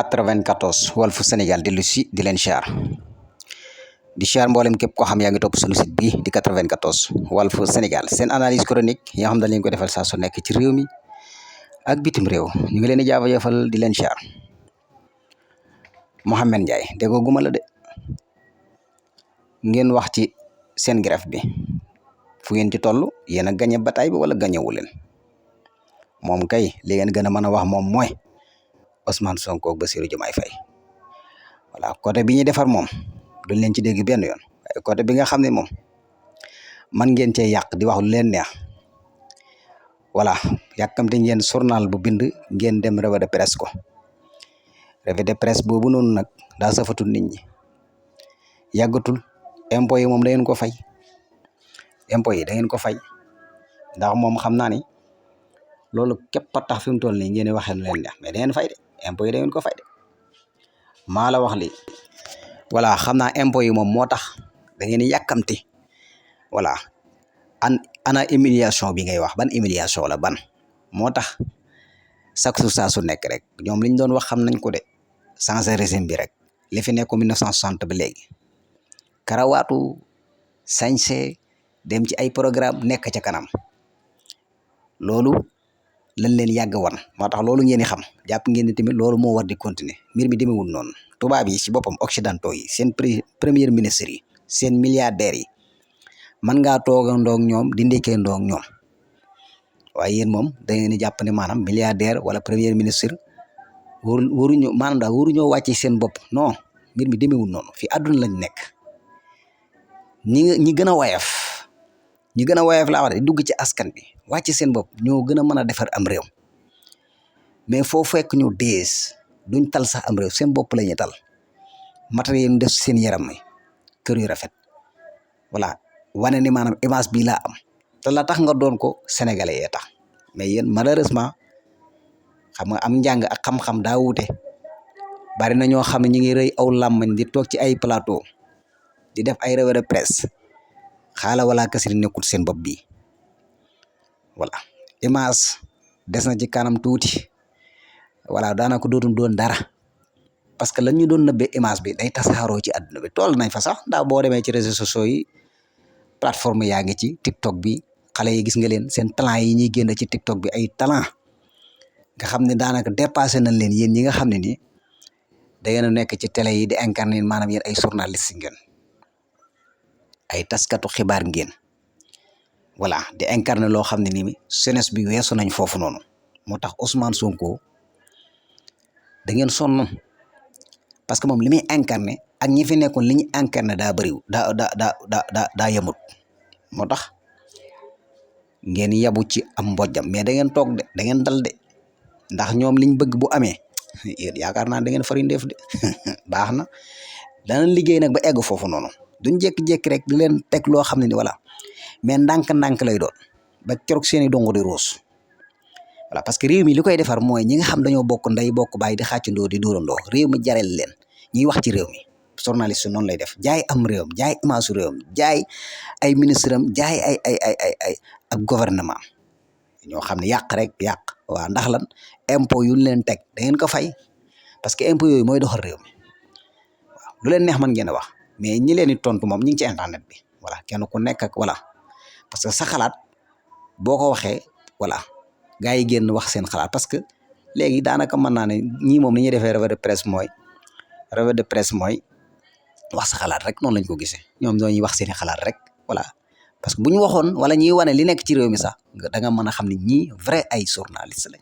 94 Walfu Sénégal dellu si di leen siyaar di siyaar mboolem képp koo xam yaa ngi topp sunu site bi di 94 Walfu Sénégal seen analyse chronique yi nga xam dañ leen ko defal saa su nekk ci réew mi ak bitim réew ñu ngi leen di jaajëfal di leen siyaar Mohamed Ndiaye déggoo guma la de ngeen wax ci seen greffe bi fu ngeen ci toll yéen a gañe bataay bi wala gañewu leen moom kay li ngeen gën a mën a wax moom mooy Ousmane Sonko ak Bassirou Diomaye Faye voilà côté bi ñuy defar moom duñ leen ci dégg benn yoon waaye côté bi nga xam ne moom man ngeen cee yàq di wax lu leen neex voilà yàkkamte ngeen journal bu bind ngeen dem revue de presse ko revue de presse boobu noonu nag daa safatul nit ñi yàggatul impôt yi moom da ngeen ko fay impôt yi da ngeen ko fay ndax moom xam naa ni loolu képp a tax fi mu toll nii ngeen di waxee lu leen neex mais da ngeen fay de impôt yi da ngeen ko fay de maa la wax li voilà xam naa impôt yi moom moo tax da ngeen di yàkkamti voilà ana humiliation bi ngay wax ban humiliation la ban moo tax chaque jour saa su nekk rek ñoom liñ doon wax xam nañ ko de changé régime bi rek li fi nekk 1960 ba léegi karawaatu sañse dem ci ay programme nekk ca kanam loolu lañ leen yàgg wan moo tax loolu ngeen di xam jàpp ngeen ni tamit loolu moo war di continuer mbir mi demewul noonu tubaab yi ci boppam occidentaux yi seen premier ministre yi seen milliardaires yi mën ngaa toogandoog ñoom di ndekkendoog ñoom waaye yéen moom da ngeen di jàpp ne maanaam milliardaire wala premier ministre waruñu maanaam daal waruñoo wàcce seen bopp non mbir mi demewul noonu fi àdduna lañ nekk ñi gën a woyof ñi gën a woyof laa wax de dugg ci askan bi wàcc seen bopp ñoo gën a mën a defar am réew mais foo fekk ñu dees duñ tal sax am réew seen bopp la ñuy tal matériel ñu def seen yaram mi kër yu rafet voilà wane ni maanaam image bii laa am te la tax nga doon ko sénégalais yee tax mais yéen malheureusement xam nga am njàng ak xam-xam daa wuute bari na ñoo xam ne ñu ngi rëy aw làmmañ di toog ci ay plateau di def ay revue de presse xaala wala kasiri nekkul seen bopp bi voilà image des na ci kanam tuuti voilà daanaka dootum doon dara parce que lan ñu doon nëbbee image bi day tasaaroo ci àdduna bi toll nañ fa sax ndax boo demee ci réseaux sociaux yi plateforme yaa ngi ci TikTok bi xale yi gis nga leen seen talent yi ñuy génn ci TikTok bi ay talent nga xam ne daanaka dépassé nañ leen yéen ñi nga xam ne ni da ngeen a nekk ci télé yi di incarner maanaam yéen ay journaliste ngeen ay taskatu xibaar ngeen voilà di incarner loo xam ne ni jeunesse bi weesu nañ foofu noonu moo tax Ousmane Sonko da ngeen sonn parce que moom li muy incarner ak ñi fi nekkoon li ñu incarner daa bëriw daa yemut moo tax ngeen yabu ci am mbojjam mais da ngeen toog de da ngeen dal de ndax ñoom liñ bëgg bu amee yéen yaakaar naa da ngeen fari ndeef de baax na danañ liggéey nag ba egg foofu noonu duñ jékki-jékki rek di leen teg loo xam ne ni voilà mais ndànk-ndànk lay doon ba keroog seeni dongo di ruus voilà parce que réew mi li koy defar mooy ñi nga xam dañoo bokk ndey bokk baay di xàccandoo di dóorandoo réew mi jareel leen ñuy wax ci réew mi journaliste noonu lay def jaay am réewam jaay image réewam jaay ay ministre am jaay ay ak gouvernement ñoo xam ne yàq rek yàq waaw ndax lan impôt yu leen teg da ngeen ko fay parce que impôt yooyu mooy doxal réew mi waaw lu leen neex mën ngeen a wax mais ñi leen di tontu moom ñi ngi ci internet bi voilà kenn ku nekk ak voilà parce que sa xalaat boo ko waxee voilà gars yi génn wax seen xalaat parce que léegi daanaka mën naa ne ñii moom li ñuy defee revue de presse mooy wax sa xalaat rek noonu lañ ko gisee ñoom ñooñuy wax seeni xalaat rek voilà parce que bu ñu waxoon wala ñuy wane li nekk ci réew mi sax da nga mën a xam ne ñii vrai ay journaliste lañ